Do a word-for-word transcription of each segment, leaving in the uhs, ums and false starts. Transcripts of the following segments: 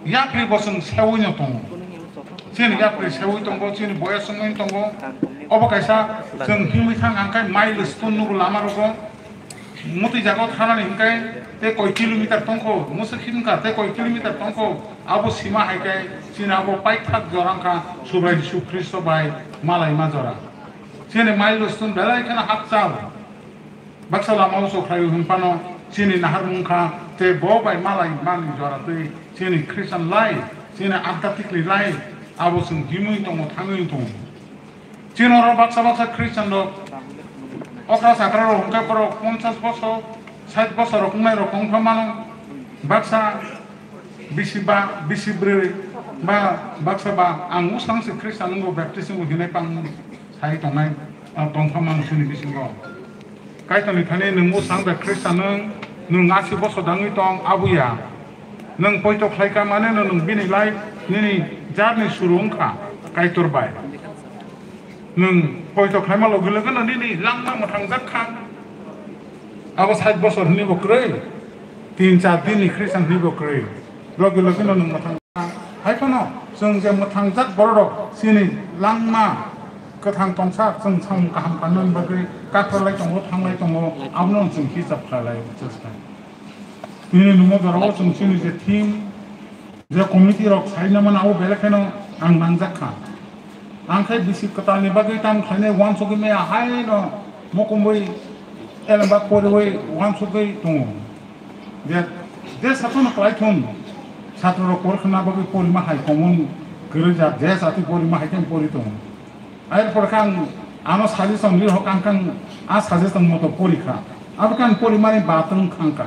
Yapri bo chwng sewino tongo. Chini yapri sewi tongo, chini boyas wngwi tongo. Obo kaisa chwng himwi thang ang khe milestone nugo lama rogo. Mutwi jago thanani hwnkhe tei koi kilometer tongkho, mwswk himkha tei koi kilometer tongkho. Abo sima hai khe chini abo paithak jora wngkha Subrai Jisu Khristo bai malaima jora. Chini milestone belai kheno hakchal. Baksa lama o sokhlaio hwnphano chini naharmung kha tei bo bai malai mani jora twi chini Christian life, chini adhyatmik ni life abo chwng himwi tongo, thangwi tongo. Chini oro baksa baksa Christian rok okra sakra rok hwnkhe borok ponchas bosor, sait bosor rok wngnai rok wngkha mano. Baksa bisi ba, bisi bwrwi ba baksa ba ang usang se Christian wngbo, baptism bo hinai pang sai tongnai, ah, tongkha mano chini bisingo. Kaitorni thani nwng usang bai Khristan nwng, nwng asi bosor dangwi tong, abuya. Nwng poito khlai kha mane nwng bini life, nini jarni suru wngkha Kaitor bai. Nwng poito khlaima logi logi no nini langma mwthangjak kha. Abo sait bosor hwnwi bo kwrwi, tin char din ni Khristan hwnwi bo kwrwi. Logi logi no nwng mwthang. Hai phano chwng je mwthangjak borok rok chini langma kwthang tongsa chwng samung kaham khlainani bagwi kakralai tongo, thanglai tongo, abono chwng hisab khlailai chesta. Tini nungmo jorao chwng chini je theme, je committee rok sai na mano abo belai kheno ang nangjak kha. Ang khe bisi kwtalni bagwi tam khlainai uansugwi maya haino mukumui elemba poriwi uansugwi tongo. Je, je saphano kwlai thung, chhatro rok pori khna bagwi porima hai common kwrwi jak, je jati porima hai khe pori tongo. Air pore khe ang ano suggestion ri hok ang kang a suggestion moto pori kha. Abo khe ang porimani batwng khang kha.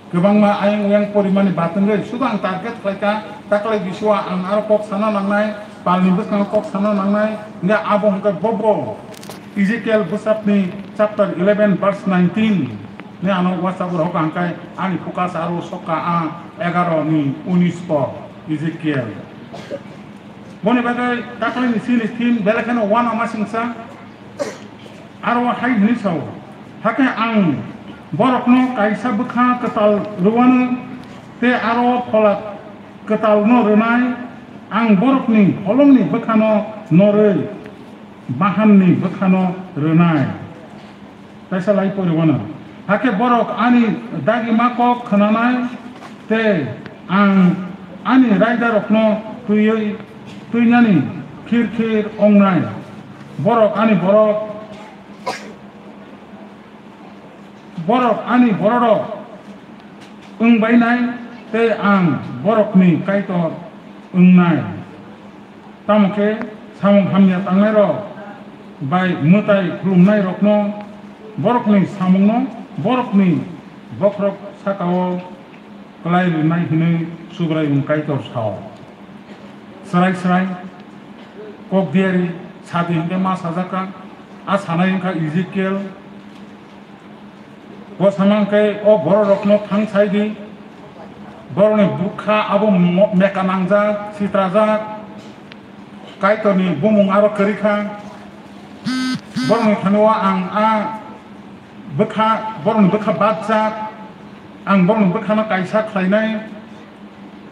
Kwbangma ayang uyang porimani batwng ri sudu ang target khlai kha, taklai bisua ang aro kok sana nangnai, palni bwskango kok sana nangnai, hingkhe abo hwnkhe bobo Ezekiel bwsapni chapter eleven verse nineteen ni ano WhatsApp o rohok ang khe ani focus aro sokha a egaro ni unis po Ezekiel. Boni bagwi taklai ni chini theme belai kheno uanama singsa. Aro hai hwnwi sao, hakhe ang borokno kaisa bwkha kwtal rwano tei aro phola kwtalno rwnai, ang borokni holongni bwkhano norwi bahanni bwkhano rwnai. Kaisa lai pori wano. Hakhe borok ani dagima kok khwnanai tei ang ani raidarokno twiwi twinani khir khir ongnai. Borok ani borok, borok ani bororok wng bainai tei ang borokni Kaitor wngnai. Tamo khe samung hamya tangnairok bai mwtai khulumnairokno borokni samungno borokni bokhorok saka-o klai rwnai hwnwi Subraiyung Kaitor sao. Srai srai kok diari sadi hwnkhe ma sajak kha, a sanai wngkha Ezekiel. Bo samang khe o bororokno thang sai di. Borokni bwkha abo mo-, meka nangjak, sitrajak. Kaitorni bumung aro kwrwi kha. Borokni thani-o ang a bwkha, borokni bwkha bajak. Ang borokni bwkhano kaisa khlainai.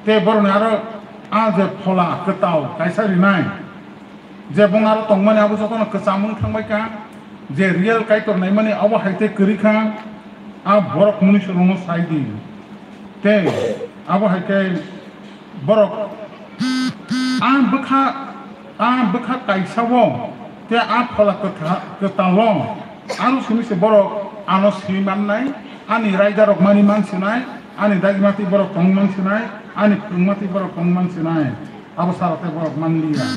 Tei borokni aro a je phola kwtal kaisa rinai, je bung aro tongmani abo jotono kwcham wng thangbai kha, je real Kaitor naimani abo hai tei kwrwi kha, a borok mwnwi swrwngno sai di. Tei abo hai khe borok a bwkha, a bwkha kaisa-o tei a phola kwtha-, kwtal-o aro simi se borok ano simi mannai, ani raidarok mani man sinai, ani dagima twi borok tong man sinai, ani phwrwngma twi borok tong man sinai, abo sara tei borok man liya.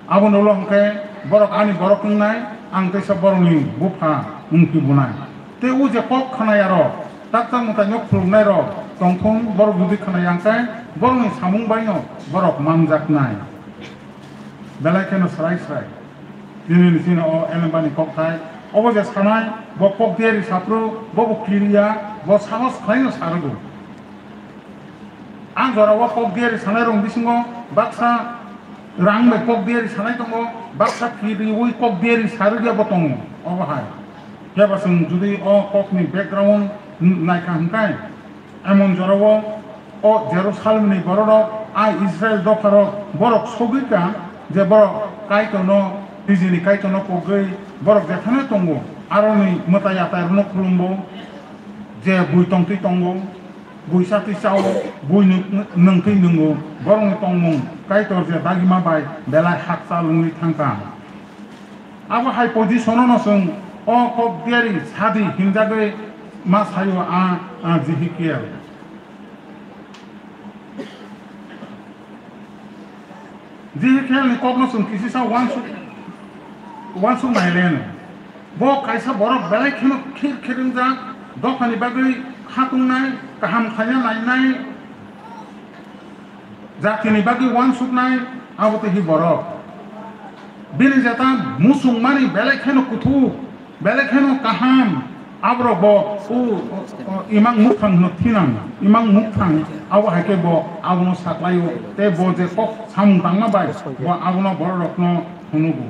Aboni ulo hwnkhe borok ani borok wngnai, ang teisa borokni bupha wng phibunai. Tei o je kok khwnai aro, takchak mwtaino khulumnairok tongthung, borok jodi khwnai ang khe borokni samung baino borok manjaknai. Belai kheno srai srai. Tini ni chini o elembani kokthai. Obo je sanai, bo kok diari saphru, bo bo kiriya, bo sahos khlaino sarwgo. Ang jora o kok diari sanai rong bisingo baksa rang bai kok diari sanai tongo, baksa kiriwi kok diari sarwgya bo tongo. Obo hai. Phiya ba chwng jodi o kokni background naikha hwnkhe, emon jora o O Jerusalemni bororok, a Israel dopharok, borok sogwi ka je borok Kaitorno, nijini Kaitorno kogwi borok jephano tongo, aroni mwtai atairokno khulumbo, je bui tongtwi tongo, bui satwi chao, bui nw-, nwngtwi nwngo, borokni tongmung Kaitor je dagima bai belai hakchal wngwi thangkha. Abo hai position-o no chwng o kok diari sadi hinjagwi ma saio a, a Jehikiel. Jehikielni kokno chwng kisisa uansuk, uansuk nailen. Bo kaisa borok belai kheno khir khir wngjak, dophani bagwi khatungnai, kaham khaina nainai, jatini bagwi uansuknai, abo tei hi borok. Bini jeta musungmani belai kheno kuthuk. Belai kheno kaham, aborok bo, o, o, o, imang muphang hwno thinang, imang muphang, abo hai khe bo abono saklaio, tei bo je kok samung tangma bai, bo abono bororokno phunukgo.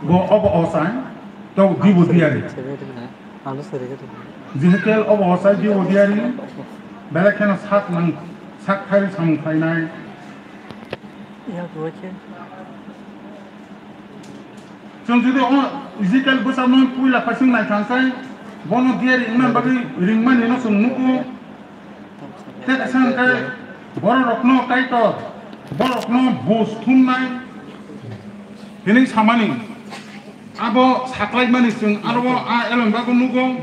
Bo obo ochai, tei dibo diari. Jehikiel obo ochai dibo diari, belai kheno sak nang, sak khairi samung khlainai. Chwng jodi o Ezekiel bwsakno puila phaising nai thangkhai, bono diari wngna bagwi ringmani no chwng nugo. Tei kaisa hwnkhe bororokno Kaitor, borokno buj thumnai hinwi samani. Abo saklaimani chwng aro o a Elon bago nugo.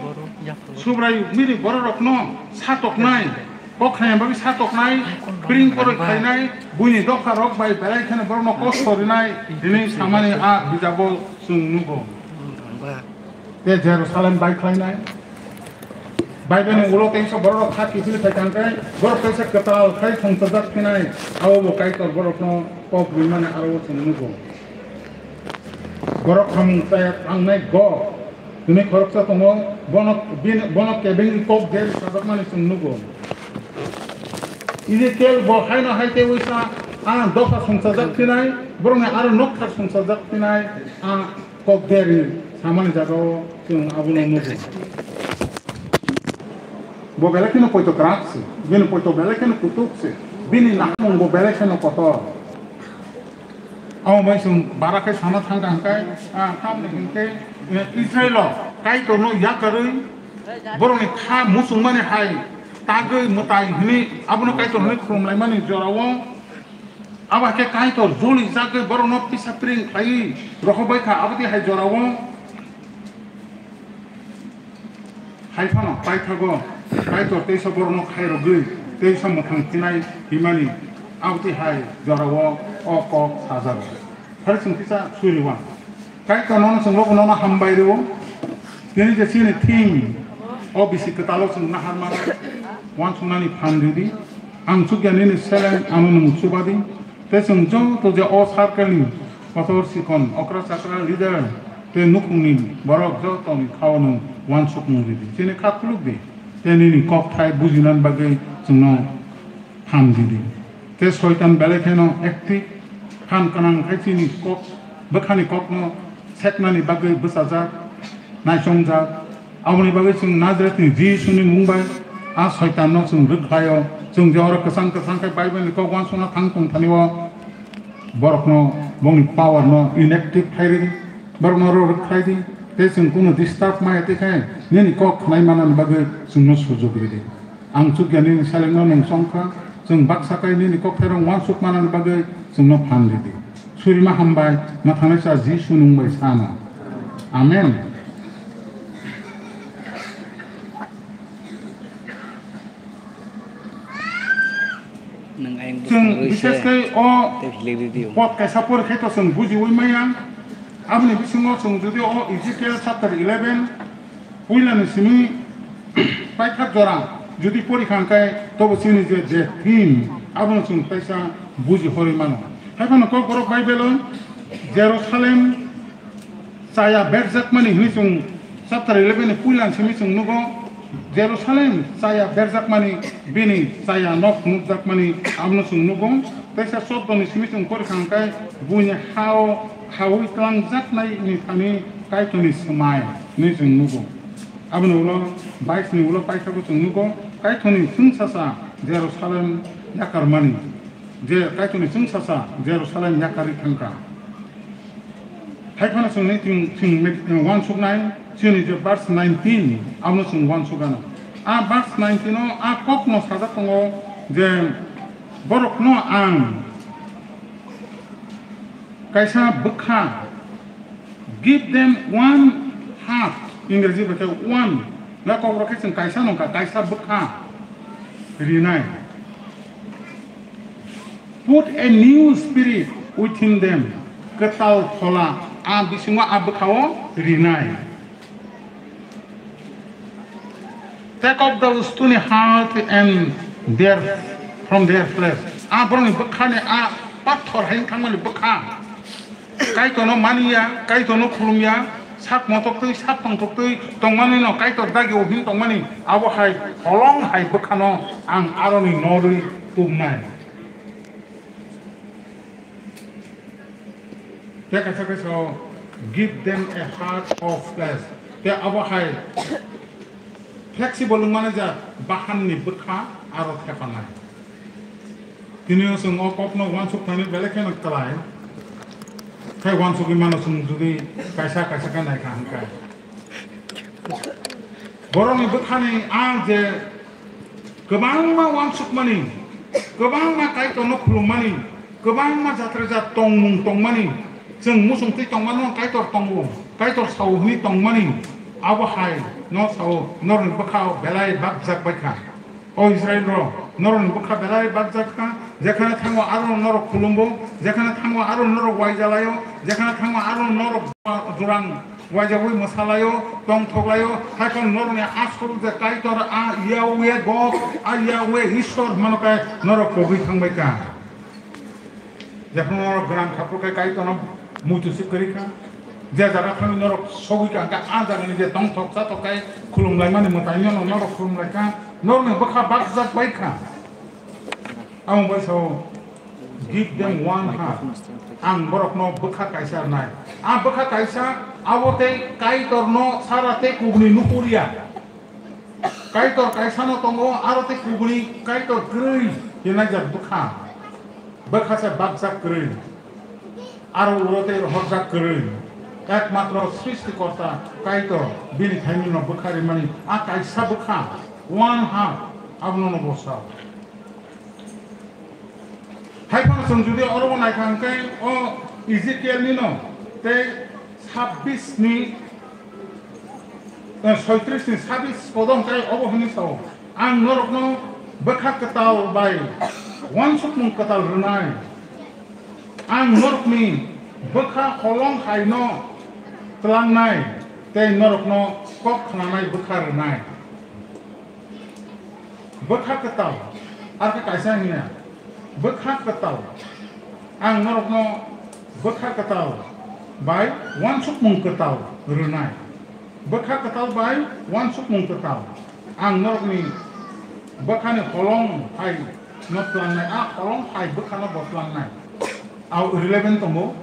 Subrai miri bororokno satoknai, kok khaina bagwi satoknai, pring poroi khlainai, buini dopharok bai belai kheno borokno kosto rinai, hinwi samani a bijabo chwng nugo. Tei Jerusalem bai khlainai. Bible ni ulo teisa borok kha kiphilwi phai thangkhe, borok teisa kwtal khai thongchajak phinai, abo bo Kaitor borokno kok rimani aro chwng nugo. Borok samung chaya tangnai Gog, hwnwi khoroksa tongo, bono, bini, bono kebengni kok der sajakmani chwng nugo. Ezekiel bo haino hai tei uisa, a dopha songchajak phinai, borokni aro nokthar songchajak phinai, a kok der samani jagao chwng abono nugo. Bo belai kheno poito kwrak se, bini poito belai kheno kutuk se, bini nahamung bo belai kheno kotor. Abo bai chwng bara khe sana thangkha hwnkhe, ah, tamni hwnkhe, eh, Israilo Kaitorno yakarwi borokni kha muchungmani hai tagwi mwtai hwnwi abono Kaitor hwnwi khulumlaimani jorao. Abo hai khe Kaitor jolijagwi borokno pisa pring khlaiwi rohorbai kha, aboni hai jorao. Hai phano paithago Kaitor teisa borokno khairogwi teisa mwthang thinai himani, aboni hai jorao o kok sajago. Phari chwng kisa suriwan. Kaitor nono chwng lobo nono hambai rwo. Tini je chini theme o bisi kwtalo chwng naharmano uansuknani phan rwdi. Ang chukya nini seleng ano nwng chubadi. Tei chwng joto je o circle ni kotor sikon okra chakra leader tei nukhungni borok jotoni khao nwng uansukmung rwdi. Chini kha khulukdi. Tei nini kokthai bujinani bagwi chwngno phan rwdi. Tei soitan belai kheno active, phan kanang khai chini kok, bwkhani kokno seknani bagwi bwchajak, naisongjak. Aboni bagwi chwng Nazaretni Jisuni mung bai a soitanno chwng rwkhlaio. Chwng je oro kwchang kwchang khe Bible ni kok uansukna thang tong thani o borokno, bongni power no inactive khai rwdi, borokno oro rwkhlai di. Tei chwng kunu disturb maya tei khe nini kok khnai manani bagwi chwngno sujuk rwdi. Ang chukya nini selengno nwng chongkha, chwng baksa kai nini kokthairok uansuk manani bagwi chwngno phan ridi. Surima hambai, mwthangnaisa Jisu nwng bai sana. Amen. Nwng ayang Chwng bwskango rwi bishes se kai o tei hilik ridi o. Pot kaisa por khe to chwng bujiwi maya. Aboni bisingo chwng jodi o Ezekiel chapter eleven, puilani simi paithak jora jodi porikha hwnkhe, tobo chini je, je theme, abono chwng teisa buji horwi mano. Haiphano Kokborok Bible-o Jerusalem chaya berjakmani hwnwi chwng chapter eleven ni puilani simi chwng nugo, Jerusalem chaya berjakmani, bini chaya nok phunukjakmani, abono chwng nugo. Teisa chouddoni simi chwng porikha hwnkhe, buini ha-o khaui twlangjaknaini thani Kaitorni swmai hwnwi chwng nugo. Aboni ulo bais ni ulo paithago chwng nugo, Kaitorni chwngsasa Jerusalem yakarmani, je Kaitorni chwngsasa Jerusalem yakarwi thangkha. Hai phano chwng nai chwng, chwng met-, uansuknai, chini je verse nineteen, abono chwng uansukgano. A verse nineteen o a kokno sajak tongo je, borokno ang kaisa bwkha, give them one half, Ingreji bai khe one, na kokborok khe chwng kaisa nungkha, kaisa bwkha rinai. Put a new spirit within them, kwtal phola a bisingo a bwkhao rinai. Take off the stony heart and their, from their flesh. A borokni bwkhani a pathor hai thangmani bwkha. Kaitorno maniya, Kaitorno khulumya, sak motoktwi, sak tongtoktwi tongmani no Kaitor dagi o hin tongmani, abo hai holong hai bwkhano ang aroni norwi tubnai. Tei kaisa kaisa o, give them a heart of flesh. Tei abo hai flexible wngmani ja bahanni bwkha aro thepanai. Tini o chwng o kokno uansuk thani belai kheno kwlai. Khe uansugwi mano chwng jodi kaisa kaisa khe naikha hwnkhe. Borokni bwkhani ang je kwbangma uansukmani, kwbangma Kaitorno khulummani, kwbangma jatra jat tongmung tongmani, chwng muchungtwi tongmano Kaitor tongo, Kaitor sao hwnwi tongmani, abo hai no sao norokni bwkhao belai bakjak baikha. O Israilrok, norokni bwkha belai bakjak kha, jekhane thango aro norok khulumbo, jekhane thango aro norok waijalaio, jekhane thango aro norok jurang waijagwi mwsalaio, tongthoklaio, haikhe norokni asol je Kaitor a Yahweh God, a Yahweh Ishwar hwnmano khe norok kogwi thangbai kha. Jephru norok gwnang kha phuru khe Kaitorno muitu se kwrwi kha. Je jaga thangwi norok sogwi kha, hwnkhe a jagani je tongthok chathok khe khulumlaimani mwtaino norok khulumlai kha, norokni bwkha bakjak bai kha. Amo bai sao, give them one heart. Ang borokno bwkha kaisa rwnai. A bwkha kaisa, abo tei Kaitorno sara tei kubuni nukhurya. Kaitor kaisano tongo, aro tei kubuni Kaitor kwrwi hinajak bwkha. Bwkha se bakjak kwrwi. Aro uro tei rohorjak kwrwi. Ekmatro Srishtikorta Kaitor bini thaimino bwkha rimani a kaisa bwkha, one heart, abono no bosao. Hai phano chwng jodi oro bo naikha hwnkhe o Ezekiel nino tei sabbish ni, eh, soitrish ni sabbish podo hwnkhe obo hwnwi sao, "Ang norokno bwkha kwtal bai uansukmung kwtal rwnai. Ang norokni bwkha holong hai no tlangnai tei norokno kok khnanai bwkha rwnai." Bwkha kwtal, ar khe kaisa hwnwi, bwkha kwtal, ang norokno bwkha kwtal bai uansukmung kwtal rwnai. Bwkha kwtal bai uansukmung kwtal, ang norokni bwkhani holong hai no tlangnai, a holong hai bwkhano bo tlangnai. Au relevant tongo.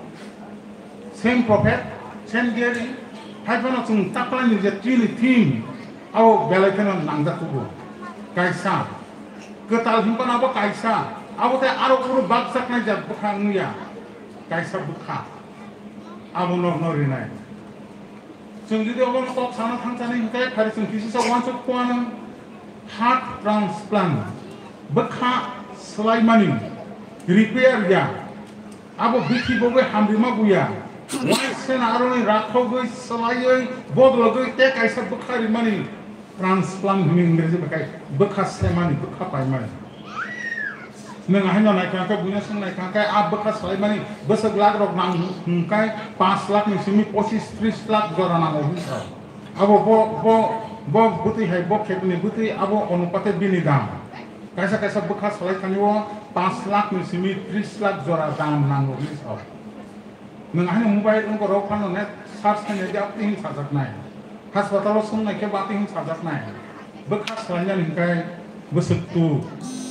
Same prophet, same theory, hai phano chwng taklaini je Trinity theme, abo belai kheno nangjak kugo. Kaisa, kwtal hinphano abo kaisa, abo tei aro uro bakjaknai jak bwkha wngya, kaisa bwkha, abo norokno rinai. Chwng jodi obono kok sana thangchani hwnkhe, phari chwng kisa sa uansuk kuan heart transplant, bwkha swlaimani, repair ya, abo bithi bogwi hamrima buya, uansena aroni rakhogwi swlaiwi bodologwi tei kaisa bwkha rimani transplant hwnwi Ingreji bai khe bwkha semani, bwkha paimani. Nwng haino naikha khe, buino swng naikha khe, a bwkha swlaimani bwswk lakh rok nang hwnkhe, panch lakh ni simi pochis tris lakh jora nango hwnwi sa. Abo bo, bo, bo bwtwi hai, bo khebini bwtwi abo onupate bini dam. Kaisa kaisa bwkha swlai thani o panch lakh ni simi tris lakh jora dam nango hwnwi sa. Nwng haino mobile wngkha rok phano net search khainai di, aboni hin sajaknai. Hospital o swngnai khe bo aboni hin sajaknai. Bwkha swlainani hwnkhe bwswk tu,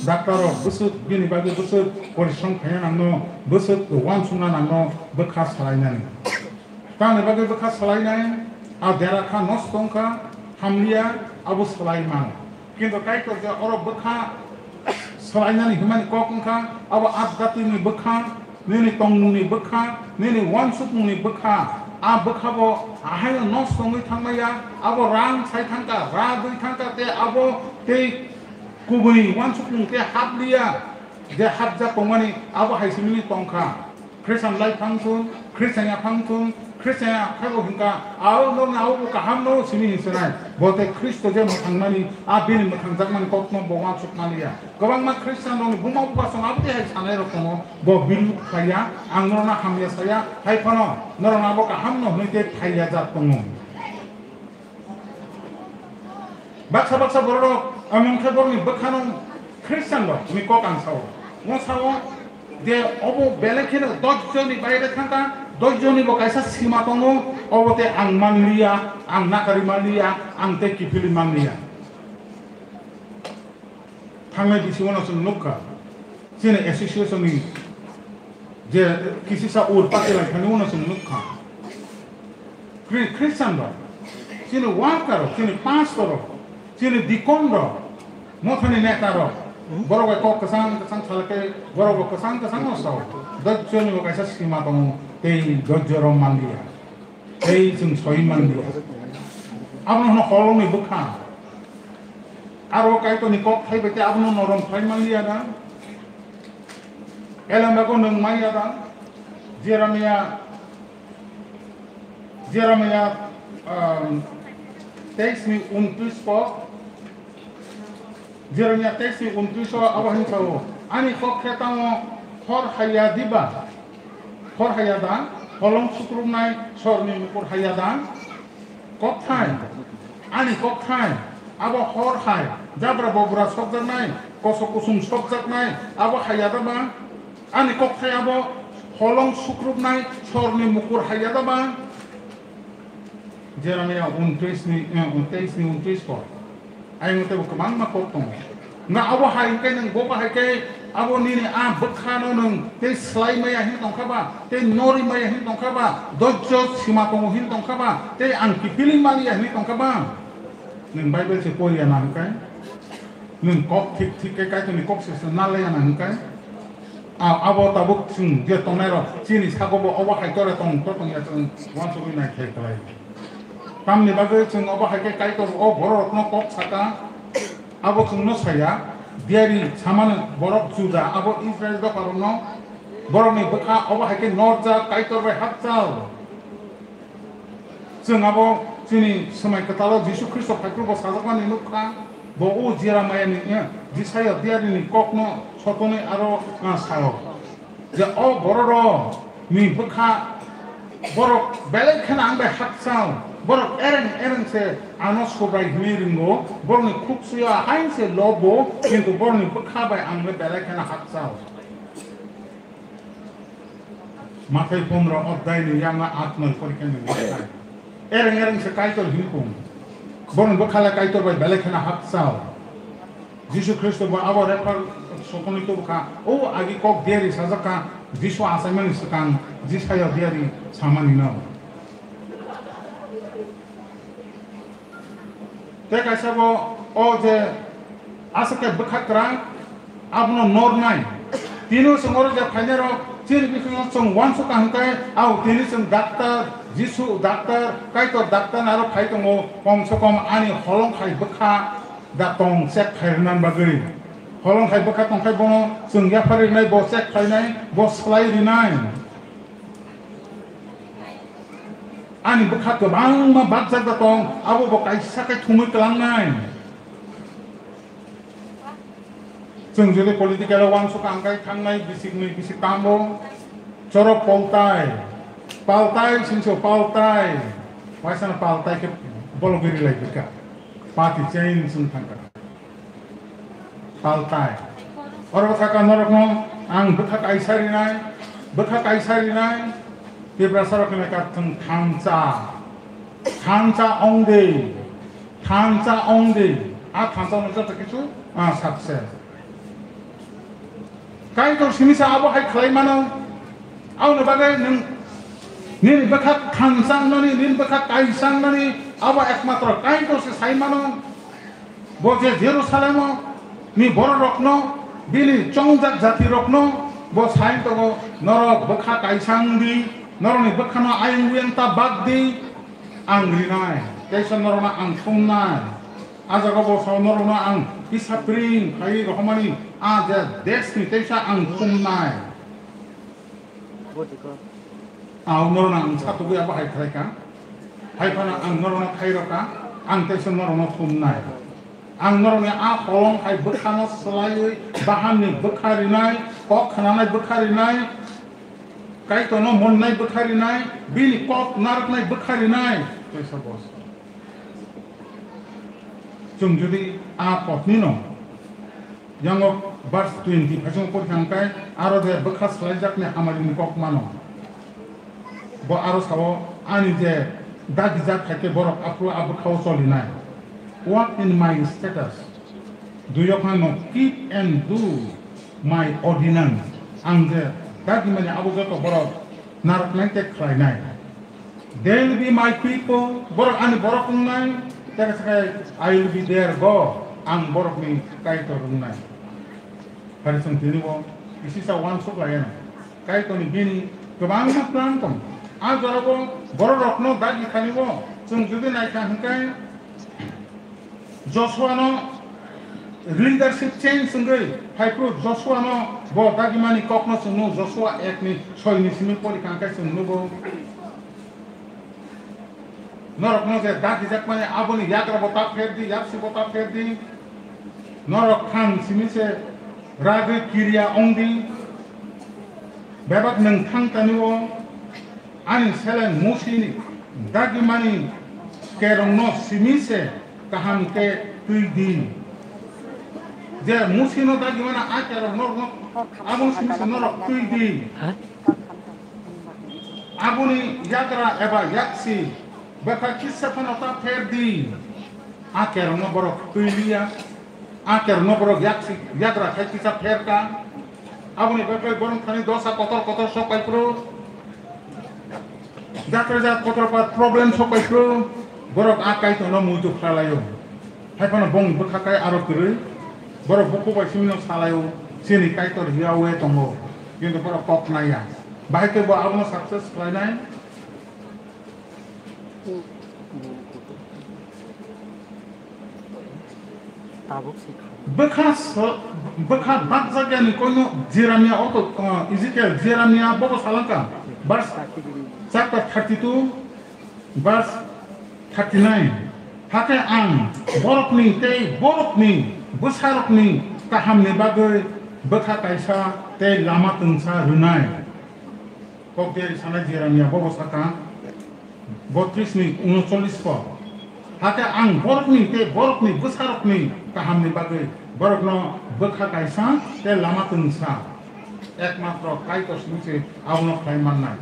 doctor rok bwswk bini bagwi bwswk porishrom khaina nangno, bwswk uansukna nangno bwkha swlainani. Tamni bagwi bwkha swlainai, a dera kha nosto wngkha, hamliya, abo swlai mano. Kintu Kaitor je oro bwkha swlainani hwnmani kok wngkha, abo adhyatmikni bwkha, nini tongmungni bwkha, nini uansukmungni bwkha. A bwkha bo ahaino nosto wngwi thangmaya, abo rang sai thangkha, ra dwi thangkha, tei abo tei kubui uansukmung tei hapliya, je hapjak tongmani abo hai simini tongkha. Khristian lai phang thun, Khristian ya phang thun, Khristian ya khe bo hwnka, abo norni abo bo kaham no simi hinsinai. Bo tei Khristo je mwthangmani, a bini mwthangjakmani kokno bo uansuk maliya. Kwbangma Khristian rokni buma bupha song abo tei hai sanai rok tongo, bo bilu khaiya, ang norna hamya saya, hai phano norok abo kaham no hwnwi tei thaiya jat tongo. Baksa baksa borok rok, amoni khe borokni bwkhano Khristian rok hwnwi kok ang sao. Mo sao je obo belai kheno dosh jonni baire thangkha, dosh jonni bo kaisa sima tongo, obo tei ang manliya, ang nakari manliya, ang tei kiphilwi manliya. Thangnai bisingo no chwng nukha, chini association ni je kisisa ur pati lai thani uno chwng nukha. Khri-, Christian rok, chini worker rok, chini pastor rok, chini deacon rok, mothani neta rok, borok bai kok kwchang kwchang salake, borok bo kwchang kwchang no sao. Dojjo ni bo kaisa sima tongo, tei dojjo rok manliya. Tei chwng soi manliya. Abono hwno holongni bwkha. Aro Kaitorni kok thai bai tei abono norom khlai manliya da. Elembako nwng manya da. Jeremia, Jeremia, um, teis ni untris ko. Jeremia teis ni untris o abo hin sao, "Ani kok khe tamo hor haiya diba? Hor haiya da? Holong sukrubnai sorni mukur haiya da?" Kokthai, ani kokthai, abo hor hai, jabra bobra sokjaknai, kosok kusung sokjaknai, abo haiya da ba? Ani kokthai abo holong sukrubnai sorni mukur haiya da ba? Jeremia untris ni, eh, teis ni untris ko. Ayang tei bo kwbangma kok tongo. Nga abo hai hwnkhe nwng bo bahai khe abo nini a bwkhano nwng tei slai maya hin tongkha ba, tei nori maya hin tongkha ba, dojjo sima tongo hin tongkha ba, tei ang kiphilwi maliya hin tongkha ba. Nwng Bible se poriya na hwnkhe, nwng kok thik thik khe Kaitorni kok se se nalaiya na hwnkhe, a-, abo tabuk chwng je tongnai rok chini sago bo obo hai tore tong to tongya chwng uansugwi nai khe kwlai. Tamni bagwi chwng obo hai khe Kaitor o bororokno kok saka, abo chwngno saya, diari samano borok Juda, abo Israil dopharokno borokni bwkha obo hai khe norjak Kaitor bai hakchal. Chwng abo chini swmai kwtalo Jisu Khristo phaiphuru bo sajakmani nukha, bo o Jeremiah ni, eh, Jisaiya diari ni kokno sotonwi aro, ah, sao. Je o bororok ni bwkha, borok belai kheno ang bai hakchal, borok ereng ereng se ano Subrai hwnwi ringo, borokni khuksuyo hain se lobo, kintu borokni bwkha bai ang bai belai kheno hakchal. Mathai pondro odhai ni yama at noi porikha ni mathai. Ereng ereng se Kaitor hini kung. Borokni bwkha le Kaitor bai belai kheno hakchal. Jisu Khristo bo abo rephar sokonwi tubukha. O agi kok diari sajakha, Jisu achaimani swkang Jisaiyo diari samani no. Tei kaisa bo o je aswk khe bwkha kwrang, abono nornai. Tini chwng oro je phainairok chini bisingo chwng uansukha hwnkhe, au tini chwng doctor, Jisu doctor, Kaitor doctor aro phai tongo, kom se kom ani holong hai bwkha da tong check khai rwna bagwi. Holong hai bwkha tongkhai bono chwng yaphar rinai, bo check khlainai, bo swlai rinai. Ani bwkha kwbangma bakjak da tong, abo bo kaisa khe thumwi kwlangnai. Chwng jodi political o uansuk ang kai thangnai bisiknwi bisik tambo chorok poltai, paltai singso paltai, waisano paltai khe bologwi rilai bwkha, party change wng thangkha. Paltai. Oro saka norokno ang bwkha kaisa rinai, bwkha kaisa rinai, Tiprasa rok hinai ka chwng thansa. Thansa ongdi, thansa ongdi. A thansa no joto kichu, a, success. Kaitor simi sa abo hai khlai mano. Aboni bagwi nwng nini bwkha thansa wngnani, nini bwkha kaisa wngnani, Abo ekmatro Kaitor se sai mano. Bo je Jerusalemo ni bororokno, bini chongjak jatirokno bo sai tongo, "Norok bwkha kaisa wng di, norokni bwkhano ayang buyang ta bak di, ang rinai, teisa norokno ang thumnai." A jaga bo sao norokno ang kisa pring phai rohormani, a je desni teisa ang thumnai. Ang norokno ang satugwi abo hai khlai kha. Hai phano ang norokno khai rw kha, ang teisa norokno thumnai. Ang norokni a holong hai bwkhano swlaiwi bahanni bwkha rinai, kok khnanai bwkha rinai, Kaitorno monnai bwkha rinai, bini kok narwknai bwkha rinai. Teisa bos. Chwng jodi a potni no yango verse twenty phaising pori thang khe, aro je bwkha swlaijakni hamarini kok mano. Bo aro sao, "Ani je dagijak hai khe borok aphuru a bwkhao cholinai. Walk in my status. Do you know, keep and do my ordinance." Ang je dagimani abo joto borok narwknai tei khlainai. They will be my people, borok ani borok wngnai, tei khe sakai, "I will be their God," ang borokni Kaitor wngnai. Hari chwng tini bo kisisa uansuk lai ano. Kaitorni bini kwbangma plan tong. A jorao bororokno dagi thani bo chwng jodi naikha hwnkhe, Joshua no leadership change wngwi phaiphuru Joshua no bo dagimani kokno chwngno Joshua ek ni soi ni simi pori kha hwnkhe chwng nugo. Norokno je dagijakmani aboni yagra bo ta pher di, yaksi bo ta pher di. Norok khan simi se ragwi kiriya ong di. Bebak nwng thang tani o ani seleng Musini dagimani kerongno simi se kaham khe twi di. Je Musino dagimani a kerong norokno, aboni simi se norok twi di. Aboni yagra eba yaksi bwkha kisa phano ta pher di. A kerongno borok twi liya. A kerongno borok yaksi yagra khai kisa pher ka. Aboni bagwi borok thani dosa kotor kotor sok pai phuru. Jatra jat kotor pa problem sok pai phuru. Borok a Kaitorno muitu khlai laio. Hai phano bongni bwkha kai aro kwrwi. Borok buku bai simino salaio. Chini Kaitor hiya we tongo. Kintu borok kok naiya. Bahai khe bo abono success khlainai. Tabuk se kha. Bwkha so-, bwkha bakjak yani koino Jeremia auto, uh, Ezekiel, Jeremia bobo salangka. Verse chapter thirty-two, verse thirty-nine. Hakhe ang borokni tei borokni bwsarokni kahamni bagwi bwkha kaisa tei lama twngsa rwnai. Kok diari sanai Jeremia bobo saka, botris ni unochollis po. Hakhe ang borokni tei borokni bwsarokni kahamni bagwi borokno bwkha kaisa tei lama twngsa. Ekmatro Kaitor simi se abono khlai mannai.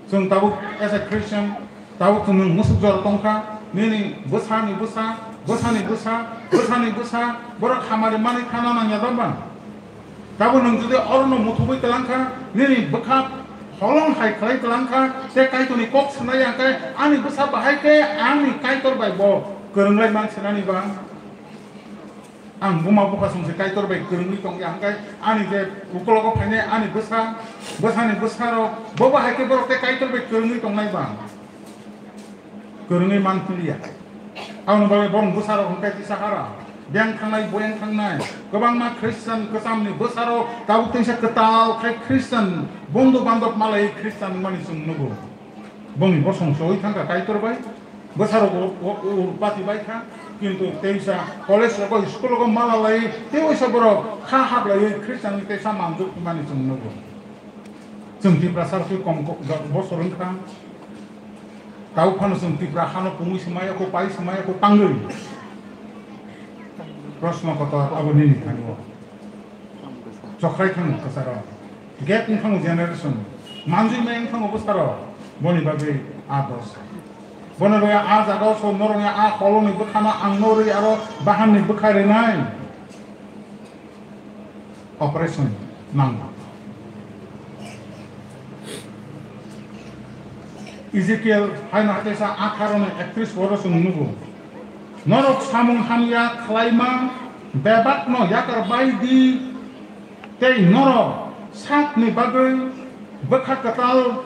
Chwng tabuk as a Christian, tabuk chwng nwng musuk jora tongkha, nini bwsani bwsa, bwsani bwsa, bwsani bwsa, borok hamari manwi khana nangya da ba? Tabuk nwng jodi orono muthubwi twlang kha, nini bwkha holong hai khlai twlang kha, tei Kaitorni kok swnai ya khe, ani bwsa bahai khe ani Kaitor bai bo kwrwnglai man sinani ba? Ang buma bupha song se Kaitor bai kwrwngwi tong ya hwnkhe, ani je ukulogo phainai ani bwsa, bwsani bwsarok, bo bahai khe borok tei Kaitor bai kwrwngwi tongnai ba? Kwrwngwi man piliya. Aboni bagwi borok bwsarok hwnkhe kisa hara. Biyang thangnai, boyang thangnai. Kwbangma Christian kwchamni bwsarok tabuk teisa kwtal khai Christian bondhu bandhop malai Christian wngmani chwng nugo. Bongni bosong se oi thangkha Kaitor bai. Bwsarok o, o, o, pati bai kha. Kintu teisa college rogo, school rogo mala lai, tei oisa borok kha hablaiwi Christian ni teisa manjuk wngmani chwng nugo. Chwng Tiprasa rok twi kom ko-, bosor wngkha. Tau phano chwng Tipra hano pungwi se maya kho, pai se maya kho, tangwi. Proshno kotor abo nini thani o. Chokrai thang kwcharo. Gap wng thang generation. Manjui mai wng thang bwsaro. Boni bagwi a dos. Bono bagwi a jaga o so norokni a holoni bwkhano ang norwi aro bahanni bwkha rinai. Operation nang. Ezekiel haino hai kaisa atharo ni ektrish poro chwng nugo. Norok samung hamya khlaima bebakno yakar bai di, tei norok sakni bagwi bwkha kwtal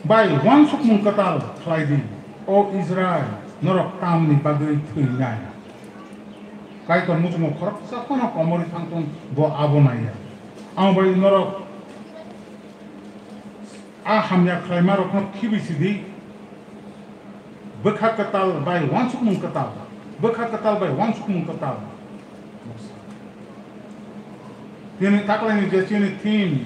bai uansukmung kwtal khlai di. O Israil, norok tamni bagwi thwinai? Kaitor muchungo khoroksa phano komorwi thangthung, bo abo naiya. Ang bai norok a hamya khlaima rokno khibi sidi. Bwkha kwtal bai uansukmung kwtal. Bwkha kwtal bai uansukmung kwtal. Tini taklaini je chini theme,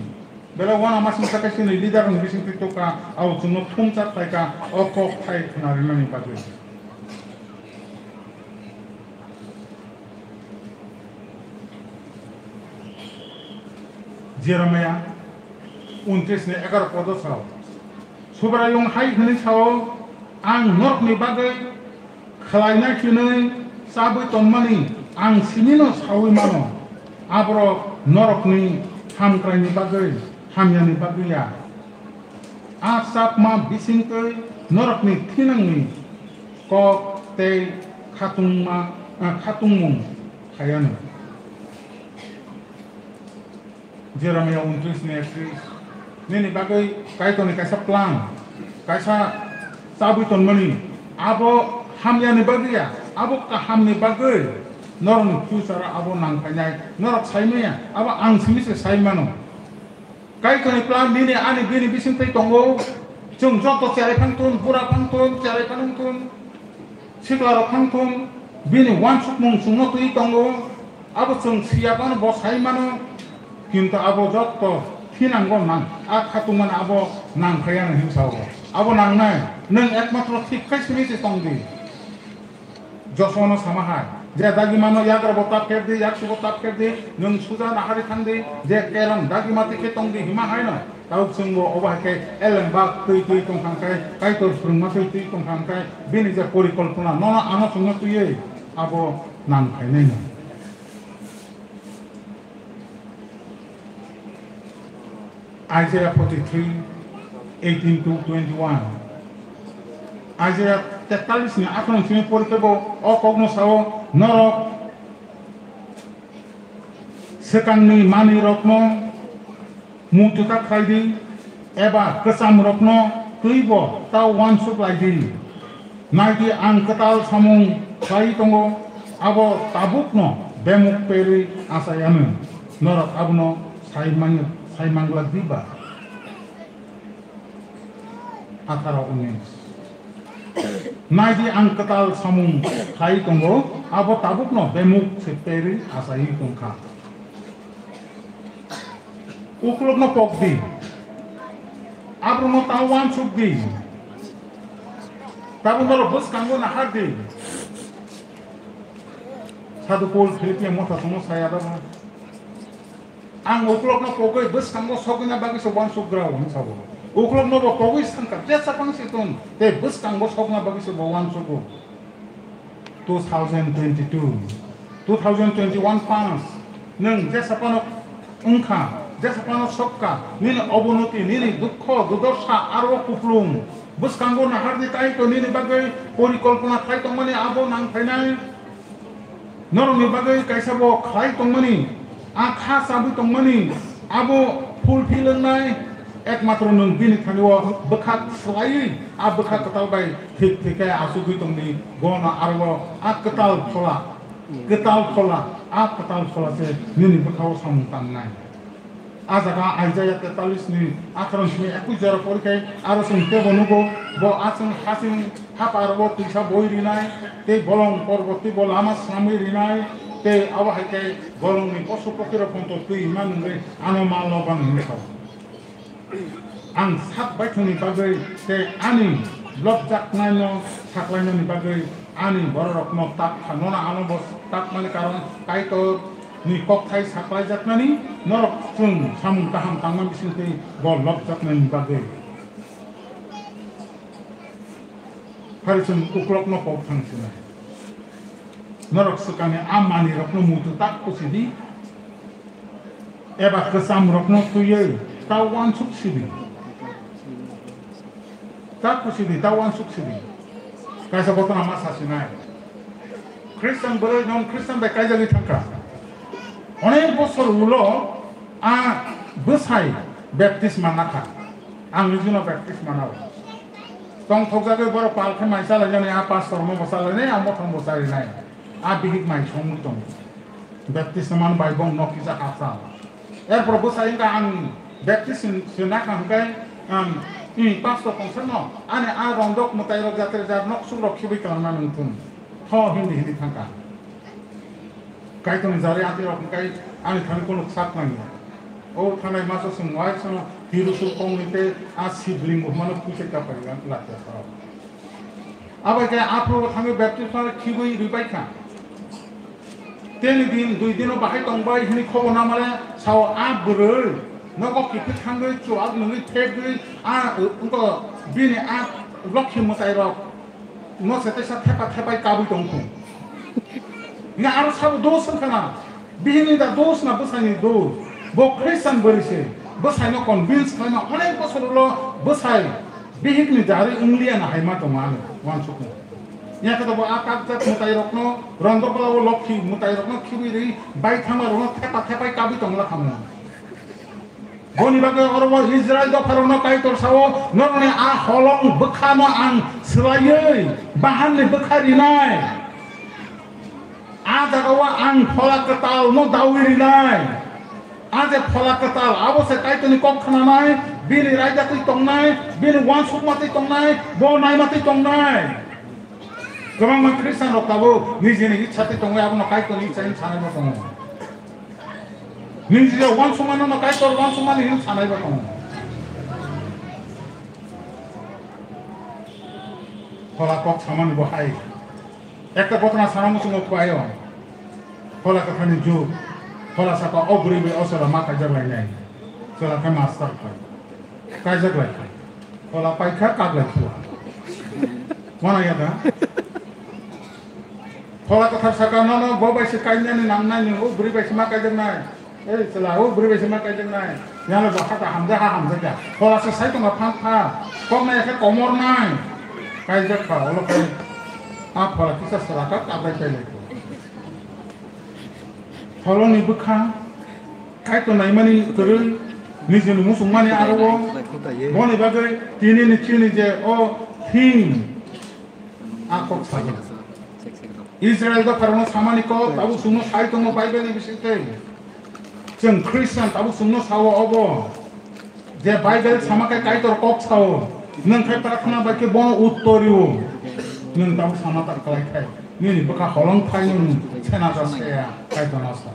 belai uanamasingcha khe chini leader rokni bisingtwi tokha, abo chwngno thumsa khlaikha o kok thai khwnarinani bagwi. Jeremiah untris ni egaroh podo sao, Subraiyung hai hwnwi sao, ang norokni bagwi khlaina hwnwi chabwi tonmani ang simino saui mano, aborok norokni hamkraini bagwi, hamyani bagwi ya. A chapma bisingtwi norokni thinangni kok tei khatungma, ah, khatungmung khayano. Jeremiah untris ni ektrish. Nini bagwi Kaitorni kaisa plan, kaisa chabwi tonmani, abo hamyani bagwi ya, abo kahamni bagwi norokni future abo nang phainai, norok saimaya, abo ang simi se sai mano. Kaitorni plan nini ani bini bisingtwi tongo. Chwng joto cherai phang thun, bura phang thun, cherai phang thun, sikla rok phang thun, bini uansukmung chwngno twi tongo. Abo chwng siya phano bo sai mano, kintu abo joto thinango nang, a khatungmani abo nang phai ano hinwi sao. Abo nangnai, nwng ekmatro thik khai simi se tong di. Josuano sama hai, je dagimano yagra bo tap kher di, yaksu bo tap kher di, nwng suja nahari thang di, je kelang dagima twi khe tong di hima hai no. Tabuk chwng bo obo hai khe eleng bak twi twi tong kha khe, Kaitor swrwngma twi twi tong kha khe, bini je porikolpona nono ano chwngno twiwi abo nang phainai no. Isaiah forty-three, eighteen to twenty-one. Isaiah tetalis ni akhorong simi porikhe bo o kokno sao, norok swkangni manwirokno muitu ta khlai di, eba kwchamrokno twibo ta uansuk lai di. Nai di, ang kwtal samung khlai tongo, abo tabukno bemuk perwi achai anw. Norok abono sai mang-, sai manglak di ba? Atharo unis. Nai di, ang kwtal samung khlai tongo, abo tabukno bemuk se perwi achaiwi tong kha. Ukulokno pok di. Aborokno ta uansuk di. Tabuk norok bwskango nahar di. Sadhu Paul Philippian motha songno saya da ba? Ang ukulokno pogwi bwskango sogwina bagwi se uansuk grao, hwnwi sabo. Ukulokno bo pogwi sankha, jesa pang se tong, tei bwskango sogwina bagwi se bo uansugo. Two thousand twenty-two, two thousand twenty-one pass, nwng jesa phano wngkha, jesa phano sokka, nini obonoti, nini dukho, dudorsha, aro kuplung, bwskango nahardi tai to nini bagwi porikolpona khai tongmani abo nang phainai. Norokni bagwi kaisa bo khlai tongmani, a kha chabwi tongmani, abo fulfill wngnai, ekmatro nwng bini thani-o bwkhak swlaiwi, a bwkhak kwtal bai thik thik khe achugwi tongdi, bono aro a kwtal phola, kwtal phola, a kwtal phola se nini bwkha-o samung tangnai. A jaga Isaiah tetalis ni akhorong simi ekwis jora pori khe aro chwng tebo nugo, bo aswng hasing haparo bo twisa boi rinai, tei bolong porbo tei bo lama swnamwi rinai, tei abo hai khe bolongni posu pokhirok phonto twi ma nungwi ano ma loban hwnwi sao. Ang sak baithangni bagwi tei ani lobjaknaino saklainani bagwi ani bororokno tak kha, nono ano bo takmani karon Kaitor ni kokthai saklaijaknani norok chwng samung kaham tangma bisingtwi bo lobjaknani bagwi. Phari chwng uklokno kok thang sinai. Norok swkangni a manwirokno muitu tak kusidi, eba kwchamrokno twiwi ta uansuk sidi. Ta khusi di, ta uansuk si di. Kaisa ghotona ma sa sinai. Christian bwrwi non Christian bai kaijagwi thangkha. Onek bosor ulo a bwsai baptisma nakha. Ang nijino baptisma nao. Tongthokjagwi borok pal khe mai chalaijani, a pastor no bo chalainai, a mothang bo charinai. A bihik mai songwi tongo. Baptisma man bai bong nok kisa kapsa. Erpor bwsai wngkha ang baptism se nakha hwnkhe, ang, i pastor tongsa no, ani a rondok mwtai rok jatre jar nok suk rok khibi kwlangna nung thung. Tho hindi hindi thangkha. Kaitorni jari ati rok hwnkhe ani thani kunu sak nangya. O thanai masa sung wai sono hiru suk kong ni te a sibling bo mano puisai kapai lakya sarok. Abai khe aphuru thangwi baptisma khibi rwi bai kha. Teni din, dui dino bahai tongbai hini khobor namale sao a bwrwi nogo kiphil thangwi chuak nungwi thekgwi a, wngkha bini a lokhi mwtai rok no se teisa thepa thepai kabwi tong thung. Nga aro sabo dos wngkha na. Bihini da dos na bwsani dos. Bo Christian bwrwi se. Bwsai no convince khlaima onek bosor ulo bwsai bihik ni jari wngliya na hai ma tongo ani uansukmung. Yakhe bo a kakjak mwtai rok no rondok bwla o lokhi mwtai rok no khibi ri bai thangma rok no thepa thepai kabwi tong la khamu. Boni bagwi oro bo Israel dopharokno Kaitor sao, "Norokni a holong bwkhano ang swlaiwi bahanni bwkha rinai. A jagao ang phola kwtalno daui rinai. A je phola kwtal, abo se Kaitorni kok khnanai, bini raida twi tongnai, bini uansukma twi tongnai, bo naima twi tongnai." Kwbangma Khristianrok tabuk nijini itsa twi tongwi abono Kaitorni itsa hinwi sanai bo tongo. Nini je uansukmano no Kaitor uansukmani hinwi sanai bo tongo. Phola kok samani bo hai. Ekta ghotona sana muchungo khlaio. Phola kwtharni jug. Phola saka o bwrwi bai o chwla ma kaijak lainai. Chwla khe master khai. Kaijak lai khai. Phola paikha, kak lai khua. Mana ya da? Phola kwthar saka, "Nono bo bai se kainani nangnai, nwng o bwrwi bai se ma kaijaknai. Ei chwla, o bwrwi bai se ma kaijaknai." Yalo bo hata hamja ha hamjakya. Phola se sai tongo phan pha. Koknai khe komor nai. Kaijak kha, olo kai. A phola kisa sraka kabai kai lai. Pholoni bwkha. Kaitor naimani kwrwi, nijini muchungmani aro o, boni bagwi tini ni chini je o theme, a kok sajak. Israel dopharokno samani kok, tabuk chwngno sai tongo Bible ni bisingtwi. Chwng Christian tabuk chwngno sao obo. Je Bible sama khe Kaitor kok sao. Nwng khai prarthana bai khe bono uttor rw. Nwng tabuk sama ta khlai khai. Nini bwkha holong thai nwng sena ja saya Kaitorno sa.